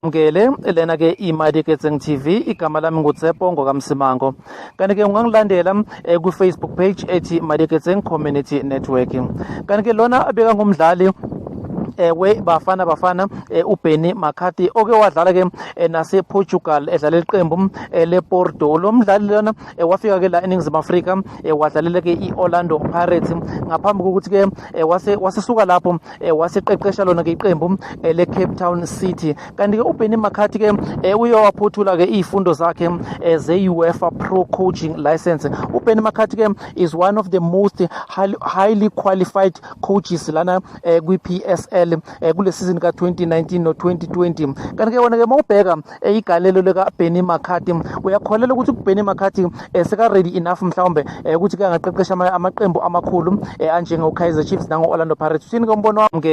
Mkele lena ke iMadiketseng TV. Igama lami nguTsepo ngokaMsimango. Kanti ke ungangilandela ku Facebook page ethi Madiketseng Community Network. Kanti ke lona abeka ngumdlali we Bafana Bafana, uBenny McCarthy, oke wadlala ke nase Portugal, edlala iqembu lePorto. Lo mdlali lona wafika ke la eNingizimu Afrika, wadlalela ke iOrlando Pirates ngaphambi kokuthi ke wase wasesuka lapho, waseqeqesha lona ke iqembu le Cape Town City. Kanti ke uBenny McCarthy ke uye waphothula ke izifundo zakhe ze UEFA Pro Coaching License. UBenny McCarthy ke is one of the most highly qualified coaches lana kwi PSL kule season ka 2019 no 2020. Kanti ke wona ke mawubheka igalelo lika Benny McCarthy, uyakholela ukuthi uBenny McCarthy seka ready enough mhlawumbe ukuthi ke angaqeqesha amaqembu amakhulu anjengo Kaizer Chiefs nango Orlando Pirates? Uthini ke umbono wami ke?